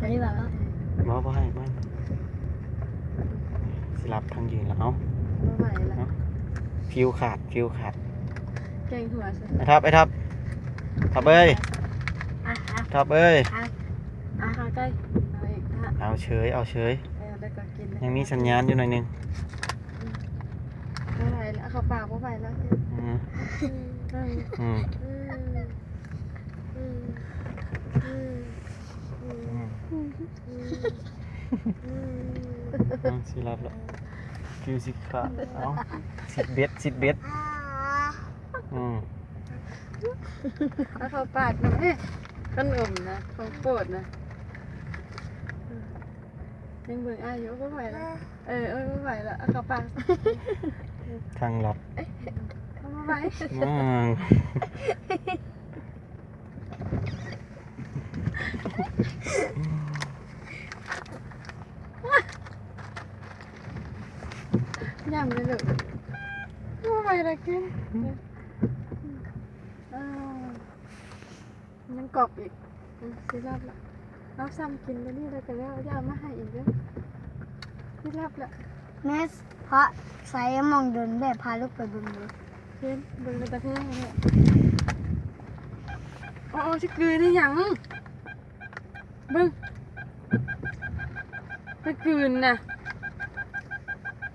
ອັນນີ້ວ່າ ບໍ່ ບໍ່ໃຫ້ ບໍ່ໃຫ້ ຊິຫຼັບທັງຢືນລະ ເອົາ ບໍ່ໄຫວລະ ເອົາ ຟິວຂາດ ຟິວຂາດ ແກງຫົວຊະ ໄອ້ທັບ ໄອ້ທັບ ທັບເອີຍ ອ່ະ ທັບເອີຍ ອ່ະ ອ່ະ ເອົາເຊີຍ ເອົາເຊີຍ ເອີ ແລ້ວກໍກິນ ຍັງມີສັນຍານຢູ່ໜ້ອຍໜຶ່ງ ບໍ່ໄຫວລະ ເຂົ້າປາກບໍ່ໄຫວລະ ອືມ ອືມ ອືມ ອືມ ອືມ ອືມ ອືມ ອືມ ອືມ ຊິຫຼັບລະ ຟິວຊິຂາດ ເອົາ ຊິດເບັດ ຊິດເບັດ ອືມ ເອົາເຂົ້າປາກນຳ ເອີ ຂະໜົມນະ ຂອງໂປດນະ ອືມ ຍັງເບິ່ງອ້າຍຢູ່ ໂອ້ຍ ບໍ່ໄຫວລະ ເອີ ໂອ້ຍ ບໍ່ໄຫວລະ ເອົາເຂົ້າປາກ ທາງລັດ ເອົາບໍ່ໄຫວ ອືມ ຍຳເລີຍລູກ ບໍ່ໄຫວລະກິນ ເອີ ຍັງກອບອີກ ອືມ ຊິຫຼັບລະ ເອົາ ຊ້ຳກິນໂຕນີ້ແລ້ວກໍແລ້ວ ຢ່າເອົາມາໃຫ້ອີກເດີ ຊິຫຼັບລະ ແມ່ ພະໃສມອງດົນແບບ ພາລູກໄປເບິ່ງເດີ ເຫັນ ເບິ່ງເປັນຕາແພງແທ້ ໂອ້ ໂອ້ ຊິກືນອີຫຍັງ ເບິ່ງ ໄປກືນນະ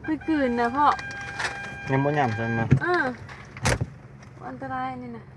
ໄປກືນນະພໍ່ ຍັງບໍ່ຍຳຊັ້ນນະ ເອີ ອັນຕະລາຍນີ້ນະ.